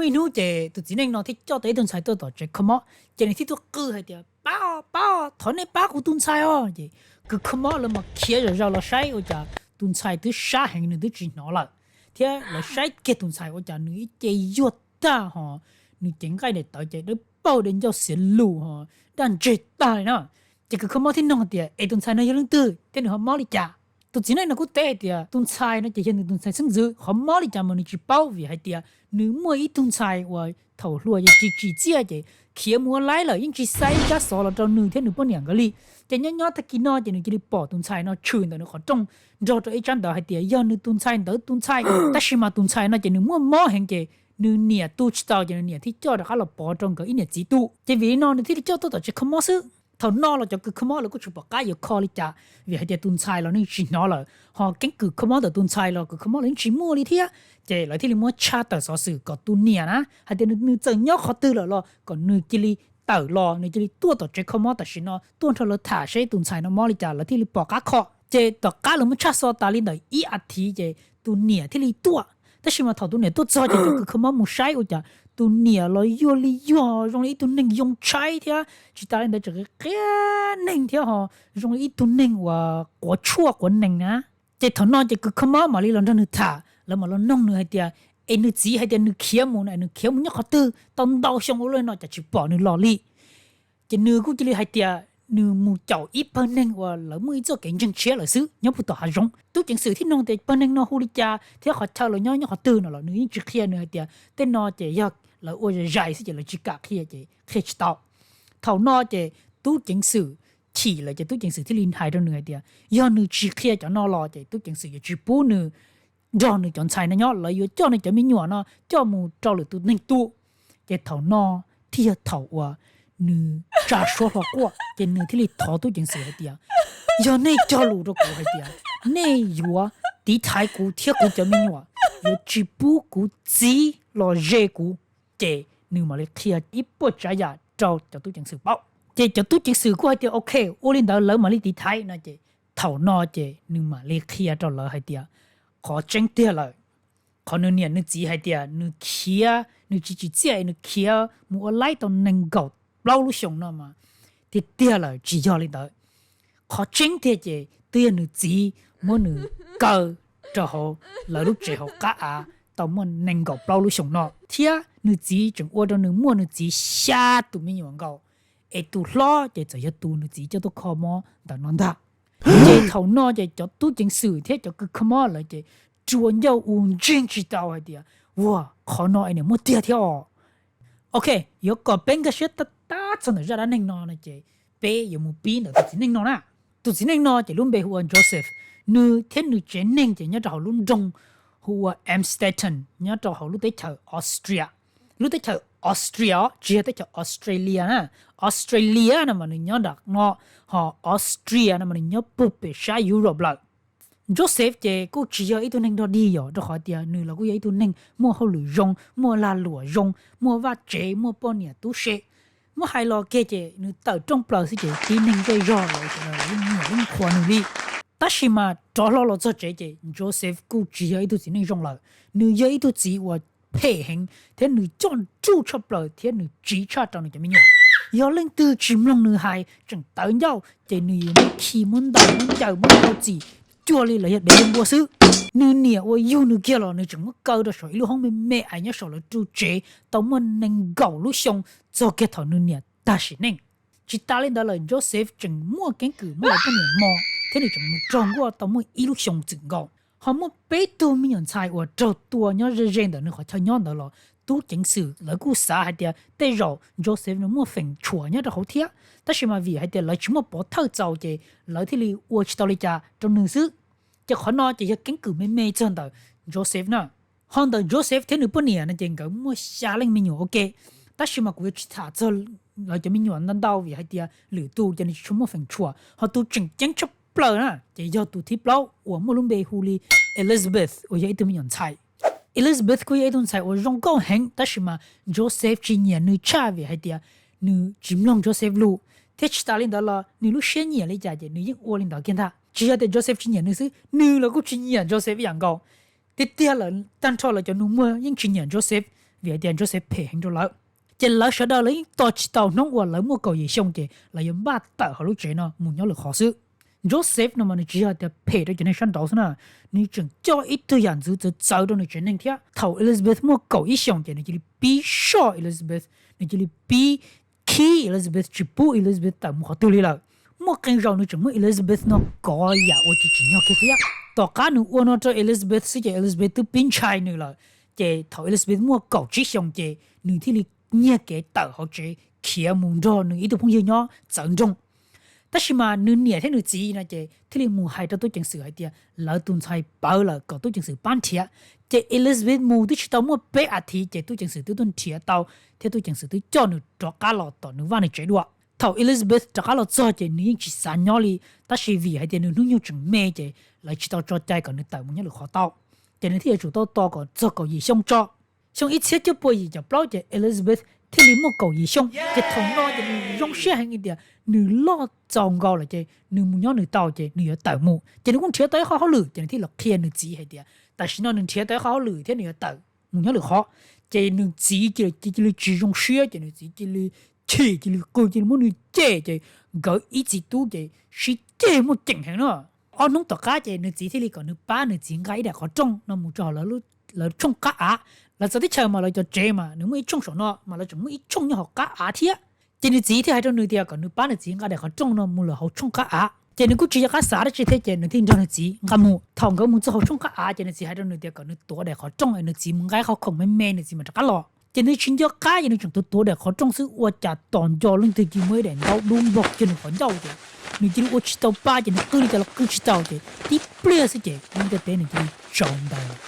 Muaj ib hnub ces tus txiv neej no thiaj coj tau ib tug ntxhais tuaj tom tsev kho mob, ces nws thiaj tuaj qw hais tias, Pab, pab, thov nej pab kuv tus ntxhais os. Ces kws kho mob lawv mas khiav zom zaws los saib ua cas tus ntxhais twb sab heev, nws twb tsis hnov lawm, thiab lawv saib kiag tus ntxhais ua cas nws ib ce yuag tag hos, nws cev nqaij daim tawv ces dawb paug, dej ncauj xiav lus hos, daj ntseg tag li na. Ces kws kho mob thiaj nug tias, Es tus ntxhais no yog leej twg thiab nws ho mob li cas? Tus txiv neej no kuj teb hais tias tus ntxhais no ces yog nws tus ntxhais xeeb ntxwv, qhov mob li cas mas nws tsis paub, vim hais tias nws muaj ib tug ntxhais uas thaum hluas ces tsis tsim txiaj ces khiav mus ua laib lawm, yeej tsis xa ib tsab xov los rau nws thiab nws poj niam nkawd li. Ces nyob nyob tag kis no ces nws cia li pom tus ntxhais no tshwm ntawm nws qhov rooj nrog rau ib tsab ntawv hais tias yog nws tus ntxhais ntawd tus ntxhais, tab sis mas tus ntxhais no ces nws muaj mob heev ces nws niam tu tsis tau, ces nws niam thiaj coj rov qab los pov rau nkawd ib niam txiv tu. Ces vim li no nws thiaj li coj tuaj tom tsev kho mob xwb. Thaum no los cov kws kho mob lawv kuj tsis pom qab yuav kho li cas, vim hais tias tus ntxhais los nws tsis hnov lawm, hos keeb kwm kho mob ntawm tus ntxhais los kws kho mob lawv yeej tsis muaj li thiab. Ces lawv thiaj li muab tshaj tawm xov xwm kom tus niam na hais tias nws txawm nyob qhov twg lawm los kom nws cia li tawm los, nws cia li tuaj tom tsev kho mob tam sim no tuaj nrog lawv tham seb tus ntxhais no mob li cas lawv thiaj li pom qab kho. Ces tom qab lawv muab tshaj xov tas li ntawm ib as thiv ces tus niam thiaj li tuaj. Tab sis mas thaum tus niam tuaj txog ces cov kws kho mob mus saib ua cas tus niam los yuag li yuag, zoo li ib tug neeg yoo tshaib thiab tsis tas li ntawd tseem qia neeg thiab hos zoo li ib tug neeg uas quav tshuaj quav nees na. Ces thaum no ces kws kho mob mam li los nrog nws tham, lawv mam los noog nws hais tias, es nws txiv hais tias nws khiav mus, nws khiav mus nyob qhov twg tau ntau xyoo ua luaj no cas tsis pom nws los li. Ces nws kuj cia li hais tias nws mus caum ib pawg neeg uas lawv muaj ib txoj kev ntseeg tshiab lawm xwb nyob puag tom hav zoov. Tub ceev xwm thiaj nug tias pawg neeg no hu li cas thiab qhov chaw lawv nyob nyob qhov twg no los nws yeej tsis qhia, nws hais tias tej no ces yog lawv ua zais zais xwb ces lawv tsis kam qhia ces qhia tsis tau. Thaum no ces tub ceev xwm chim lawm ces tub ceev xwm thiaj li hais rau nws hais tias yog nws tsis qhia cov no los ces tub ceev xwm yuav tsis pub nws nrog nws cov ntxhais no nyob, lawv yuav coj nws cov me nyuam no coj mus rau lwm tus neeg tu. Ces thaum no thiaj yog thaum uas nws tsa suab hlo quaj ces nws thiaj li thov tub ceev xwm hais tias yog nej cog lus rau kuv hais tias nej yuav tiv thaiv kuv thiab kuv cov me nyuam, yuav tsis pub kuv txiv los ze kuv, ces nws mam li qhia ib puas tsav yam rau cov tub ceev xwm paub. Ces cov tub ceev xwm kuj hais tias ok, ua li ntawd lawv mam li tiv thaiv no ces thaum no ces nws mam li qhia rau lawv hais tias qhov tseeb tiag lawm, qhov nws niam nws txiv hais tias nws khiav, nws tsis tsim txiaj nws khiav mus ua laib tau nees nkaum plaub lub xyoo no mas tiag tiag lawm tsis yog li ntawd. Qhov tseeb tiag ces twb yog nws txiv muab nws kaw rau hauv lawv lub tsev hauv qab av tau muaj nees nkaum plaub lub xyoo no, thiab nws txiv tseem ua rau nws muaj nws txiv xya tus me nyuam nkaus, es tus hlob ces txawm yog tus nws txiv coj tuaj kho mob ntawm no ntag. Ces thaum no ces cov tub ceev xwm thiab cov kws kho mob lawv ces rua ncauj u ntseeg tsis tau hais tias ua qhov no es niam muaj tiag thiab os. Ok, yuav kom peb nkag siab tab tab txog ntawm zaj dab neeg no no ces peb yuav mus pib ntawm tus txiv neej no na. Tus txiv neej no ces lub npe hu ua Joseph, nws thiab nws tsev neeg ces nyob rau hauv lub nroog hu ua Amstetten nyob rau hauv lub teb chaws Austria. Lub teb chaws Austria os, tsis yog teb chaws Australia na. Australia no mas nws nyob nram no, ho Austria no mas nws nyob puag pem sab Europe lawm. Joseph ces kuj tsis yog ib tug neeg dog dig yom, rau qhov tias nws los kuj yog ib tug neeg muaj hauj lwm zoo, muaj lag luam zoo, muaj vaj tsev, muaj poj niam tub se. Muab hais los kiag ces nws tawm rooj plaws xwb ces tib neeg zej zog los sawv daws los yeej nyiam yeej qhuas nws li. Tab sis mas rov hlo los txog tsev ces Joseph kuj tsis yog ib tug txiv neej zoo lawm. Nws yog ib tug txiv uas phem heev thiab nws coj nruj tshaj plaws thiab nws tsiv tshaj rau nws cov me nyuam. Yog leej twg tsis mloog nws hais tseem tawv ncauj ces nws yuav muab khi muab ntaus muab ncaws muab rau txim cuag li lawv yog dev npua xwb. Nws niam uas yug nws kiag los nws tseem muab kaw rau saum ib lub hoob me me ais nyob saum lawv ru tsev tau muaj nees nkaum lub xyoo txog kiag thaum nws niam tag sim neej. Tsis tas li ntawd lawm Joseph tseem muaj keeb kwm muab lawv poj niam mos thiab nws tseem mus raug nkuaj tau muaj ib lub xyoo txwm nkaus. Ho muaj peb tug me nyuam ntxhais uas raug tua nyob ze ze ntawm nws qhov chaw nyob ntawd los tub ceev xwm lawv kuj xav hais tias tej zaum Joseph nws muaj feem tshuam nyob rau hauv thiab, tab sis mas vim hais tias lawv tsis muaj pov thawj txaus ces lawv thiaj li ua tsis tau li cas rau nws xwb. Ces qhov no ces yog keeb kwm me me txog ntawm Joseph na. Ho ntawm Joseph thiab nws poj niam no ces nkawd muaj xya leej me nyuam ua ke, tab sis mas kuv yuav tsis tham txog lawv cov me nyuam ntau ntau vim hais tias lwm tus ces nws tsis tshua muaj feem tshuam, ho tus tseem ceeb tshaj plaws na ces yog tus thib plaub uas muaj lub npe hu li Elizabeth uas yog ib tug me nyuam ntxhais. Elizabeth kuj yog ib tug ntxhais uas zoo nkauj heev tab sis mas Joseph tsis nyiam nws tshaj vim hais tias nws tsis mloog Joseph lus, thiab tsis tas li ntawd los nws lub siab nyiam li cas ces nws yeej ua li ntawd kiag ntag. Tsis yog tias Joseph tsis nyiam nws xwb, nws los kuj tsis nyiam Joseph ib yam nkaus. Tiag tiag lawm tag nrho lawv cov nus muag yeej tsis nyiam Joseph, vim hais tias Joseph phem heev rau lawv. Ces lawv sawv daws lawv yeej tos tsis tau hnub uas lawv muaj kaum yim xyoo ces lawv yuav npaj tawm hauv lub tsev no mus nyob lwm qhov xwb. Joseph no mas nws tsis yog tias phem rau cov neeg sab nraud xwb na, nws tseem coj ib tug yam ntxwv txawv txawv rau nws tsev neeg thiab. Thaum Elizabeth muaj kaum ib xyoos ces nws cia li pib soj Elizabeth, nws cia li pib khib Elizabeth, tsis pub Elizabeth tawm mus qhov twg li lawm. Muaj qee zaus nws tseem muab Elizabeth no kov yam ua tsis tsim nyog kiag thiab. Tom qab nws ua no rau Elizabeth xwb ces Elizabeth twb pib ntshai nws lawm. Ces thaum Elizabeth muaj kaum tsib xyoos ces nws thiaj li nyiag kev tawm hauv tsev khiav mus nrog nws ib tug phooj ywg nyob txawv nroog. Tab sis mas nws niam thiab nws txiv no ces thiaj li mus hais rau tub ceev xwm hais tias lawv tus ntxhais pawv lawm kom tub ceev xwm pab nrhiav. Ces Elizabeth mus twb tsis tau muaj peb as thiv ces tub ceev xwm twb tuaj nrhiav tau, thiab tub ceev xwm twb coj nws rov qab los tom nws vaj nws tsev dua. Thaum Elizabeth rov qab los txog ces nws yeej tsis xav nyob li, tab sis vim hais tias nws hnub nyoog tseem me ces lawv tsis tau tso cai kom nws tawm mus nyob lwm qhov tau. Ces nws thiaj yuav tsum tau tos kom txog kaum yim xyoo tso. Xyoo ib txhiab cuaj pua yim caum plaub ces Elizabeth thiaj li muaj kaum yim xyoo. Ces thaum no ces nws zoo siab heev tias nws loj txaus nkaus lawm ces nws mus nyob nws tau ces nws yuav tawm mus. Ces nws kuj nrhiav tau ib qho hauj lwm ces nws thiaj los qhia nws txiv hais tias tam sim no nws nrhiav tau ib qho hauj lwm thiab nws yuav tawm mus nyob lwm qhov. Ces nws txiv cia li tsis zoo siab ces nws txiv cia li chim, cia li qw, cia li muab nws cem ces nkawd ib txiv tub ces sib ceg muaj ceem heev no. Ob hnub tom qab ces nws txiv thiaj li kom nws pab nws txiv nqa ib daim qhov rooj no mus rau lawv tshooj qab av. Lawv txawv teb chaws mas lawv cov tsev mas nws muaj ib tshooj saum no mas lawv tseem muaj ib tshooj nyob hauv qab av thiab. Ces nws txiv thiaj hais rau nws tias kom nws pab nws txiv nqa daim qhov rooj no mus lawm hauv tshooj qab av. Ces nws kuj tsis yog qab xav dab tsi thiab ces nws thiaj nrog nws txiv nqa mus. Thaum nkawd mus txog hauv tshooj qab av ces nws txiv hais rau nws tias kom nws tuav daim qhov rooj es nws txiv mus nqa ib qho khoom me me nws txiv mam rov qab los. Ces nws tsis nco qab ces nws tseem tuav tuav daim qhov rooj xwb ua cas tos nco leej twg cia li muaj ib daim ntaub dub npog kiag nws qhov ncauj ces nws cia li ua tsis tau pa ces nws qw li cas los qw tsis tau ces tib pliag xwb ces lub ntiaj teb nws cia li tsaus ntais lawm.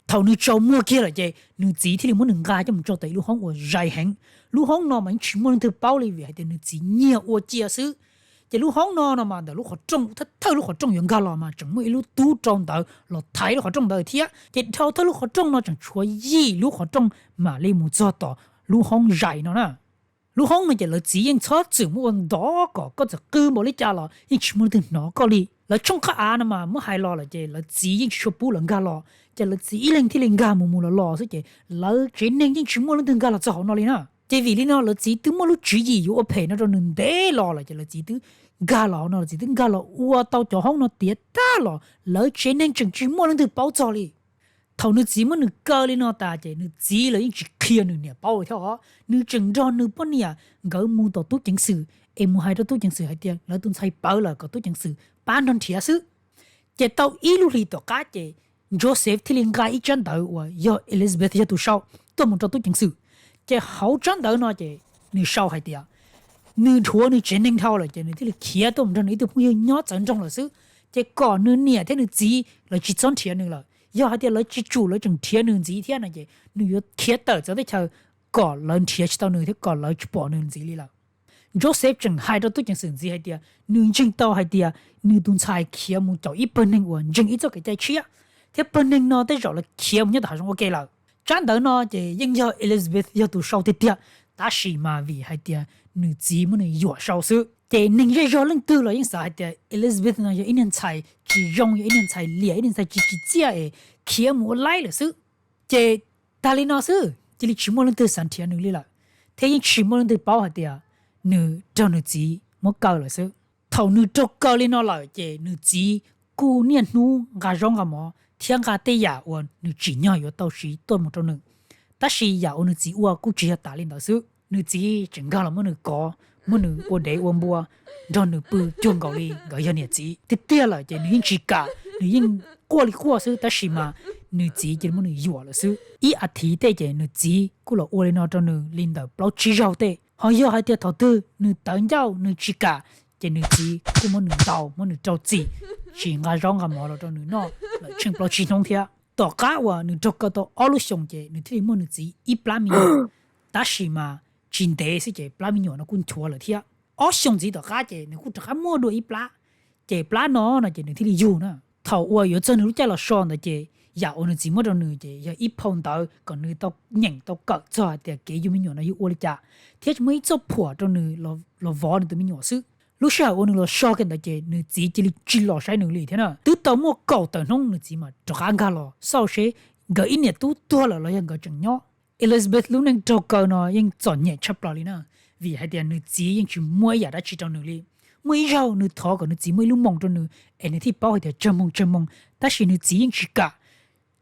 Thaum nws tsaus muag kiag lawm ces nws txiv thiaj li muab nws nqa coj mus tso tom ib lub hoob uas zais heev. Lub hoob no mas yeej tsis muaj leej twg paub li vim hais tias nws txiv nyiag ua cia xwb. Ces lub hoob no no mas ntawm lub qhov rooj, thawj thawj lub qhov rooj yuav nkag los mas tseem muaj ib lub tub rau ntawd los thaiv lub qhov rooj ntawd thiab. Ces dhau thawj lub qhov rooj no tseem tshuav yim lub qhov rooj mam li mus txog tom lub hoob zais no na. Lub hoob no ces lawv txiv yeej txhob txwm muab ua ntov kom koj txawm qw npaum li cas los yeej tsis muaj leej twg hnov koj li. Lawv tshooj qab av no mas muab hais los lawm ces lawv txiv yeej tsis tshua pub lawv nkag los, ces lawv txiv ib leeg thiaj li nkag mus mus los los xwb ces lawv tsev neeg yeej tsis muaj leej twg nkag los txog hauv no li na. Ces vim li no lawv txiv twb muaj lub tswv yim yuav ua phem no rau nws ntev los lawm ces lawv txiv twb nkag los hauv no, lawv txiv twb nkag los ua tau cov hoob no tiav tag los lawv tsev neeg tseem tsis muaj leej twg paub txog li. Thaum nws txiv muab nws kaw li no tas ces nws txiv los yeej tsis qhia nws niam paub li thiab os. Nws tseem nrog nws poj niam nkawd mus tom tub ceev xwm es mus hais rau tub ceev xwm hais tias lawv tus ntxhais pawv lawm kom tub ceev xwm pab nrog nrhiav xwb. Ces tau ib lub hlis tom qab ces Joseph thiaj li nqa ib tsab ntawv uas yog Elizabeth yog tus sau tuaj mus rau tub ceev xwm. Ces hauv tsab ntawv no ces nws sau hais tias nws dhuav nws tsev neeg dhau lawm ces nws thiaj li khiav tuaj mus nrog nws ib tug phooj ywg nyob txawv nroog lawm xwb. Ces kom nws niam thiab nws txiv lawv tsis txhob nrhiav nws lawm. Yog hais tias lawv tsis tsum lawv tseem nrhiav nws ntxiv thiab no ces nws yuav khiav tawm txawv teb chaws kom lawv nrhiav tsis tau nws thiab kom lawv tsis pom nws ntxiv li lawm. Joseph tseem hais rau tub ceev xwm ntxiv hais tias nws ntseeg tau hais tias nws tus ntxhais khiav mus caum ib pawg neeg uas ntseeg ib txoj kev cai tshiab, thiab pawg neeg no tej zaum lawv khiav mus nyob tom hav zoov ua ke lawm. Tsab ntawv no ces yeej yog Elizabeth yog tus sau tiag tiag, tab sis mas vim hais tias nws txiv muab nws yuam sau xwb ces neeg zej zog leej twg los yeej xav hais tias Elizabeth no yog ib niag ntxhais tsis zoo, yog ib niag ntxhais liam, ib niag ntxhais tsis tsim txiaj es khiav mus ua laib lawm xwb. Ces tag li no xwb cia li tsis muaj leej twg xav nrhiav nws li lawm, thiab yeej tsis muaj leej twg paub hais tias nws raug nws txiv muab kaw lawm xwb. Thaum nws raug kaw li no lawm ces nws txiv kuj niaj hnub nqa zaub nqa mov thiab nqa tej yam uas nws tsim nyog yuav tau siv tuaj mus rau nws. Tab sis yam uas nws txiv ua kuj tsis yog tas li ntawd xwb, nws txiv tseem nkag los muab nws kov, muab nws ua dev ua npua, nrog nws pw cuag nkaus li nkawd yog niam txiv. Tiag tiag lawm ces nws yeej tsis kam, nws yeej quaj li quaj xwb, tab sis mas nws txiv cia li muab nws yuam lawm xwb. Ib as thiv tej ces nws txiv kuj los ua li no rau nws li ntawm plaub tsib zaug tej. Ho yog hais tias thaum twg nws tawv ncauj nws tsis kam, ces nws txiv kuj muab nws ntaus, muab nws rau txim, tsis nqa zaub nqa mov los rau nws noj lawm tsheej plaub tsib hnub thiab. Tom qab uas nws raug kaw tau ob lub xyoos ces nws thiaj li muaj nws txiv ib plab me nyuam. Tab sis mas tsis ntev xwb ces plab me nyuam no kuj nchuav lawm thiab. Ob xyoos ntxiv tom qab ces nws kuj rov qab muaj dua ib plab, ces plab no no ces nws thiaj li yug na. Thaum uas yuav txog nws lub caij los so ntawd ces yam uas nws txiv muab rau nws ces yog ib phau ntawv kom nws tau nyeem tau kawm txog hais tias kev yug me nyuam no yog ua li cas, thiab tsis muaj ib txoj phuam rau nws los vov nws tus me nyuam xwb. Lub sij hawm uas nws los so kiag ntawd ces nws txiv cia li tsis los saib nws li thiab na. Twb tau muaj kaum tawm hnub nws txiv mam rov qab nkag los xauj seb nkawd ib niam tub tuag lawm los yog nkawd tseem nyob. Elizabeth lub neej raug kaw no yeej txom nyem tshaj plaws li na, vim hais tias nws txiv yeej tsis muaj ib yam dab tsi rau nws li. Muaj ib zaug nws thov kom nws txiv muab ib lub moos rau nws es nws thiaj paub hais tias tsawg moos tsawg moos, tab sis nws txiv yeej tsis kam.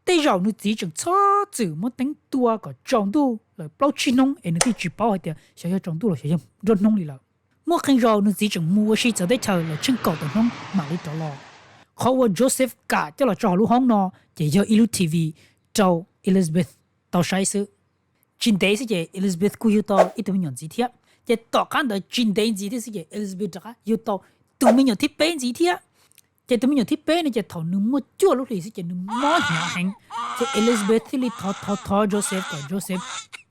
Tej zaum nws txiv tseem txhob txwm muab teeb tua kom tsaus ntuj lawm plaub tsib hnub es nws thiaj tsis paub hais tias xyov yog tsaus ntuj los xyov yog nruab hnub li lawm. Muaj qee zaus nws txiv tseem mus ua si txawv teb chaws los tsheej kaum tawm hnub mam li rov los. Qhov uas Joseph kam coj los tso hauv lub hoob no ces yog ib lub T V rau Elizabeth tau saib xwb. Tsis ntev xwb ces Elizabeth kuj yug tau ib tug me nyuam ntxiv thiab. Ces tom qab ntawd tsis ntev ntxiv thiab xwb ces Elizabeth rov qab yug tau tus me nyuam thib peb ntxiv thiab. Ces tus me nyuam thib peb no ces thaum nws muaj cuaj lub hlis xwb ces nws mob hnyav heev. Ces Elizabeth thiaj li thov thov thov Joseph kom Joseph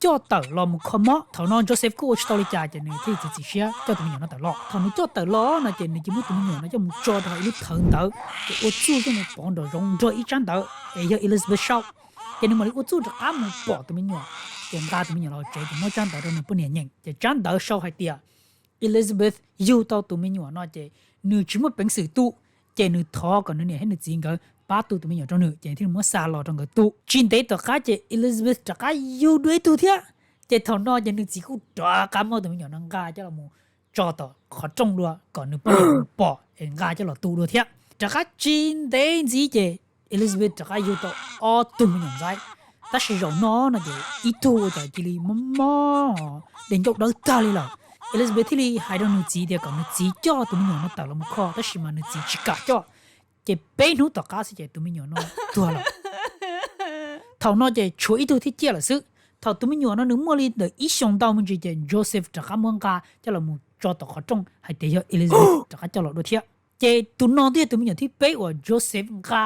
coj tawm los mus kho mob. Thaum no Joseph kuj ua tsis tau li cas ces nws thiaj li txiav txim siab coj tus me nyuam no tawm los. Thaum nws coj tawm los no ces nws cia muab tus me nyuam no coj mus tso rau hauv ib lub thawv ntawv, ces ua txuj coj mus pov nraum zoov nrog ib tsab ntawv es yog Elizabeth sau. Ces nws mam li ua txuj rov qab mus pom tus me nyuam, ces nqa tus me nyuam los tsev ces muab tsab ntawv rau nws poj niam nyeem, ces tsab ntawv sau hais tias Elizabeth yug tau tus me nyuam no ces nws tsis muaj peev xwm tu, ces nws thov kom nws niam thiab nws txiv nkawd pab tu tus me nyuam rau nws ces thiaj li muab xa los rau nkawd tu. Tsis ntev tom qab ces Elizabeth rov qab yug dua ib tug thiab. Ces thaum no ces nws txiv kuj rov qab muab tus me nyuam no nqa coj los mus tso tom qhov rooj dua kom nws poj niam mus pom es nqa coj los tu dua thiab. Rov qab tsis ntev ntxiv ces Elizabeth rov qab yug tau ob tug me nyuam ntxaib. Tab sis zaum no no ces ib tug ua cas cia li mob mob, de ncauj dawb tag li lawm. Elizabeth thiaj li hais rau nws txiv tias kom nws txiv coj tus me nyuam no tawm los mus kho, tab sis mas nws txiv tsis kam coj. Ces peb hnub tom qab xwb ces tus me nyuam no tuag lawm. Thaum no ces tshuav ib tug thiab ciaj lawm xwb. Thaum tus me nyuam no nws muaj li ntawm ib xyoos ntau me ntsis ces Joseph rov qab muab nqa coj los mus tso tom qhov rooj hais tias yog Elizabeth rov qab coj los dua thiab. Ces tus no twb yog tus me nyuam thib peb uas Joseph nqa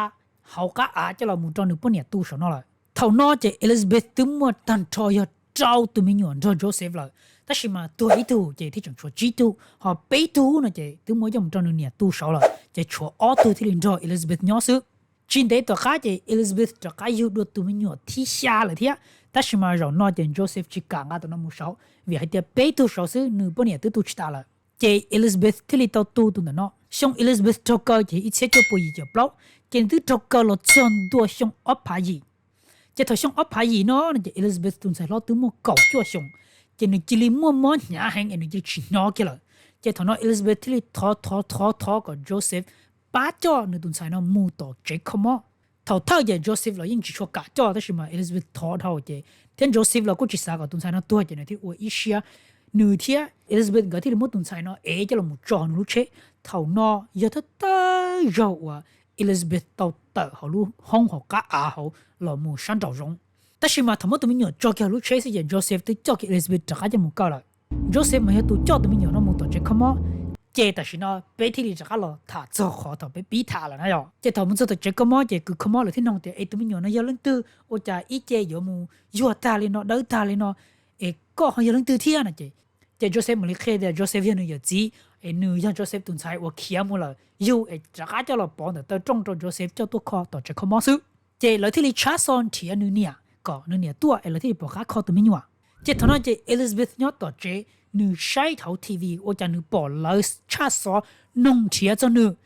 hauv qab av coj los mus rau nws poj niam tu saum no lawm. Thaum no ces Elizabeth twb muaj tag nrho yog rau tus me nyuam nrog Joseph lawm, tab sis mas tuag ib tug ces thiaj tseem tshuav tsib tug, ho peb tug no ces twb muab coj mus rau nws niam tu saud lawm, ces tshuav ob tug thiaj li nrog Elizabeth nyob xwb. Tsis ntev tom qab ces Elizabeth rov qab yug dua tus me nyuam thib xya lawm thiab, tab sis mas zaum no ces Joseph tsis kam nqa tus no mus saud vim hais tias peb tug saud xwb nws poj niam twb tu tsis tas lawm. Ces Elizabeth thiaj li tau tu tus ntawm no. Xyoo Elizabeth raug kaw ces ib txhiab cuaj pua yim caum plaub, ces nws twb raug kaw los txog ntua xyoo ob phav yim. Ces thaum xyoo ob phav yim no no ces Elizabeth tus ntxhais hlob twb muaj kaum cuaj xyoos, ces nws cia li muaj mob hnyav heev es nws cia li tsis hnov kiag lawm. Ces thaum no Elizabeth thiaj li thov thov thov thov kom Joseph pab coj nws tus ntxhais no mus tom tsev kho mob. Thaum thawj ces Joseph los yeej tsis tshua kam coj, tab sis mas Elizabeth thov dhau ces thiab Joseph los kuj tsis xav kom tus ntxhais no tuag ces nws thiaj ua ib siab, nws thiab Elizabeth nkawd thiaj li muab tus ntxhais no ev coj los mus tso hauv nws lub tsheb. Thaum no yog thawj thawj zaug uas Elizabeth tau tawm hauv lub hoob hauv qab av hauv los mus sab nraum zoov. Tab sis mas thaum muab tus me nyuam tso kiag hauv lub tsheb xwb ces Joseph twb coj kiag Elizabeth rov qab coj mus kaw lawm. Joseph mas yog tus coj tus me nyuam no mus tom tsev kho mob. Ces tam sim no peb thiaj li rov qab los tham txog qhov thaum peb pib tham lawm na yom. Ces thaum mus txog tom tsev kho mob ces kws kho mob lawv thiaj noog tias es tus me nyuam no yog leej twg ua cas ib ce yuav mus yuag tag li no dawb tag li no, es koj ho yog leej twg thiab no ces, ces Joseph mam li qhia tias Joseph yog nws yawm txiv, es nws yog Joseph tus ntxhais uas khiav mus lawm, yug es rov qab coj los pov ntawm taw rooj rau Joseph coj tuaj kho tom tsev kho mob xwb. Ces lawv thiaj li tshab xov nrhiav nws niam kom nws niam tuaj es lawv thiaj li pom qab kho tus me nyuam. Ces thaum no ces Elizabeth nyob tom tsev, nws saib hauv T V ua cas nws pom lawv tshaj xov noog nrhiav txog nws.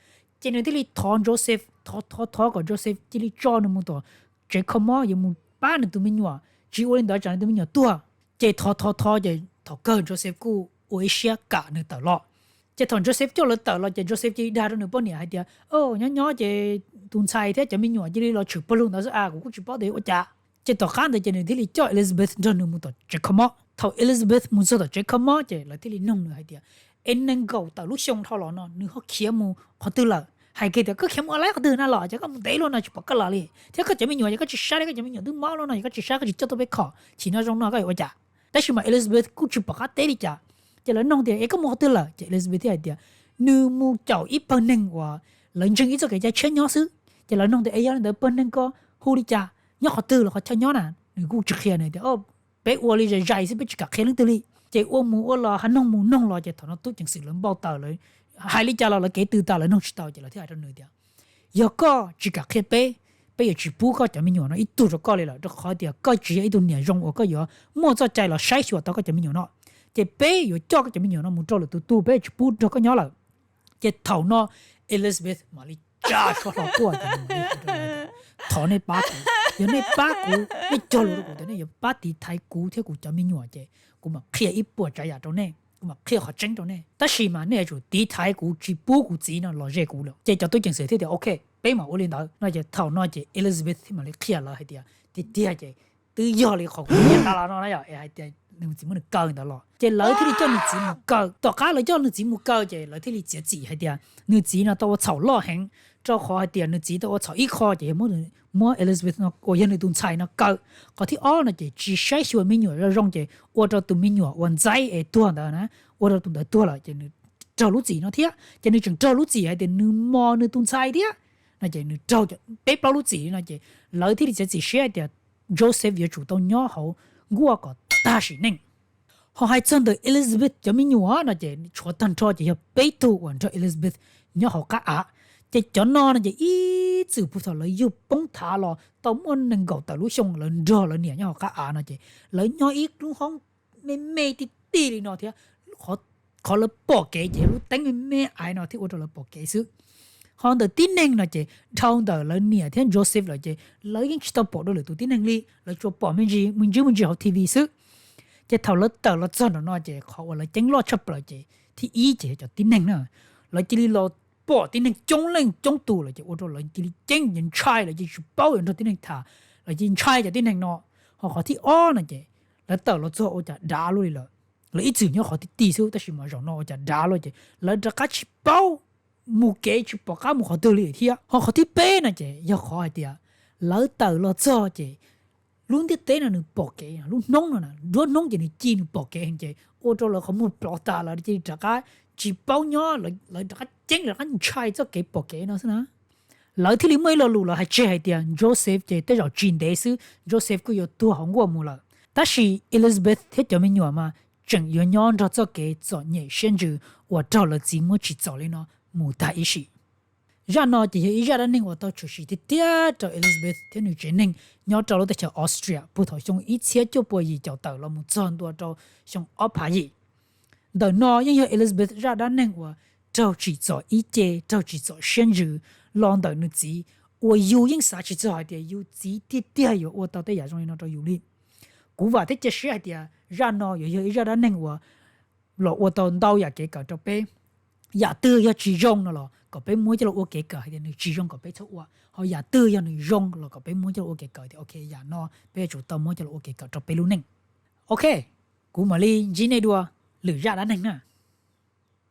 Ces nws thiaj li thov Joseph, thov thov thov kom Joseph cia li tso nws mus tom tsev kho mob yuav mus pab nws tus me nyuam, tsis ua li ntawd tsam nws tus me nyuam tuag. Ces thov thov thov ces thaum kawg Joseph kuj ua ib siab kam nws tawm los. Ces thaum Joseph coj lawv tawm los ces Joseph cia li dag rau nws poj niam hais tias, o, nyob nyob ces tus ntxhais thiab cov me nyuam cia li los tshwm pawg lug ntawd xwb a, kuv kuj tsis paub tias ua cas. Ces tom qab ntawd ces nws thiaj li coj Elizabeth nrog nws mus tom tsev kho mob. Thaum Elizabeth mus txog tom tsev kho mob ces lawv thiaj li noog nws hais tias, es nees nkaum tawm lub xyoo dhau los no nws ho khiav mus qhov twg lawm? Hais kiag tias koj khiav mus ua laib qhov twg na los ces koj mus ntev luaj no tsis pom koj los li, thiab koj cov me nyuam ces koj tsis saib li, koj cov me nyuam twb mob luaj no ces koj tsis saib, koj tsis coj tuaj peb kho, chim no zoo no koj yuav ua cas? Tab sis mas Elizabeth kuj tsis pom qab teb li cas. Ces lawv noog tias es koj mus qhov twg lawm? Ces Elizabeth thiaj hais tias nws mus caum ib pawg neeg uas lawv ntseeg ib txoj kev cai tshiab nyob xwb. Ces lawv noog tias es yog li ntawd pawg neeg ko hu li cas, nyob qhov twg los qhov chaw nyob na? Nws kuj tsis qhia, nws tias peb ua li zais zais xwb, peb tsis kam qhia leej twg li. Ces ua mus ua los, hais noog mus noog los ces thaum no tub ceev xwm lawv npau taws, lawv hais li cas los lawv kev tw tas, lawv noog tsis tau ces lawv thiaj hais rau nws tias yog koj tsis kam qhia peb, peb yuav tsis pub koj cov me nyuam no ib tug rau koj li lawm, rau qhov tias koj tsis yog ib tug niam zoo uas koj yuav muaj txoj cai los saib xyuas tau koj cov me nyuam no. Ces peb yuav coj koj cov me nyuam no mus rau lwm tus tu, peb yuav tsis pub nrog koj nyob lawm. Ces thaum no Elizabeth mam li tsa suab hlo quaj, thov nej pab kuv. Yog nej pab kuv, nej cog lus rau kuv tias nej yuav pab tiv thaiv kuv thiab kuv cov me nyuam ces kuv mam qhia ib puas tsav yam rau nej, kuv mam qhia qhov tseeb rau nej. Tab sis mas nej yuav tsum tiv thaiv kuv tsis pub kuv txiv no los ze kuv lawm. Ces cov tub ceev xwm thiaj tias ok, peb mam ua li ntawd no. Ces thaum no ces Elizabeth thiaj mam li qhia lawv hais tias tiag tiag ces twb yog li qhov kuv qhia tas los no na, yog hais tias nws txiv muab nws kaw ntawd los ces lawv thiaj li coj nws txiv mus kaw. Tom qab lawv coj nws txiv mus kaw ces lawv thiaj li txiav txim hais tias nws txiv no tau ua txhaum loj heev, rau qhov hais tias nws txiv tau ua txhaum ib qho ces yog muab Elizabeth no uas yog nws tus ntxhais no kaw. Qhov thib ob no ces tsis saib xyuas me nyuam zoo zoo ces ua rau tus me nyuam uas ntxaib es tuag ntawd na, ua rau tus ntawd tuag lawm ces nws raug lub txim no thiab. Ces nws tseem raug lub txim hais tias nws mos nws tus ntxhais thiab no ces nws raug peb plaub lub txim no ces lawv thiaj li txiav txim siab hais tias Joseph yuav tsum tau nyob hauv nkuaj kom tag sim neej. Ho hais txog ntawm Elizabeth cov me nyuam no ces tshuav tag nrho ces yog peb tug uas nrog Elizabeth nyob hauv qab av. Ces cov no no ces ib txwm puag thaum lawv yug poob thav los tau muaj nees nkaum tawm lub xyoo lawv nrog lawv niam nyob hauv qab av no ces lawv nyob ib lub hoob me me ti ti li no thiab. Qhov lawv pom kev ces yog lub teeb me me aiv no thiaj ua rau lawv pom kev xwb. Ho ntawm tib neeg no ces dhau ntawm lawv niam thiab Joseph lawm ces lawv yeej tsis tau pom dua lwm tus tib neeg li, lawv tsuas pom me ntsis me ntsis hauv T V xwb. Ces thaum lawv tawm los txog nram no ces qhov uas lawv ceeb loj tshaj plaws ces thib ib ces yog cov tib neeg na. Lawv cia li los pom tib neeg coob leej coob tus lawm ces ua rau lawv cia li ceeb ces ntshai lawm ces tsis paub yuav nrog tib neeg tham, lawv cia li ntshai cov tib neeg no. Ho qhov thib ob no ces lawv tawm los txog ua cas dav luaj li lawm. Lawv ib txwm nyob qhov ti ti xwb tab sis mas zaum no ua cas dav luaj ces lawv rov qab tsis paub mus kev tsis pom qab mus qhov twg li thiab. Ho qhov thib peb no ces yog qhov hais tias lawv tawm los txog ces lub ntiaj teb no nws pom kev, lub hnub no, nruab hnub ces nws ci nws pom kev heev ces ua rau lawv qhov muag plov tas lawv cia li rov qab tsis paub nyob, lawv rov qab ceeb rov qab ntshai txoj kev pom kev no xwb na. Lawv thiaj li muaj ib lo lus lawv hais tseg hais tias Joseph ces tej zaum tsis ntev xwb Joseph kuj yuav tuag hauv nkuaj mus lawm. Tab sis Elizabeth thiab cov me nyuam mas tseem yuav nyob nrog txoj kev txom nyem siab ntsws uas raug lawv txiv muab tsim txom li no mus tag ib sim. Zaj no ces yog ib zaj dab neeg uas tau tshwm sim tiag tiag rau Elizabeth thiab nws tsev neeg nyob rau lub teb chaws Austria puag thaum xyoo ib txhiab cuaj puas yim caum tawm los mus txog ntua rau xyoo ob phav yim. Ntawm no yeej yog Elizabeth zaj dab neeg uas raug tsim txom ib ce, raug tsim txom siab ntsws los ntawm nws txiv, uas yus yeej xav tsis txog hais tias yus txiv tiag tiag yuav ua tau tej yam zoo li no rau yus li. Kuv vam thiab cia siab hais tias zaj no yuav yog ib zaj dab neeg uas los ua tau ntau yam kev kawm rau peb. Yam twg yog tsis zoo no los kom peb muab coj los ua kev kawm hais tias nws tsis zoo kom peb txhob ua, ho yam twg yog nws zoo los kom peb muab coj los ua kev kawm tias ok, yam no peb yuav tsum tau muab coj los ua kev kawm rau peb lub neej. Ok, kuv mam li ntsib nej dua lwm zaj dab neeg na.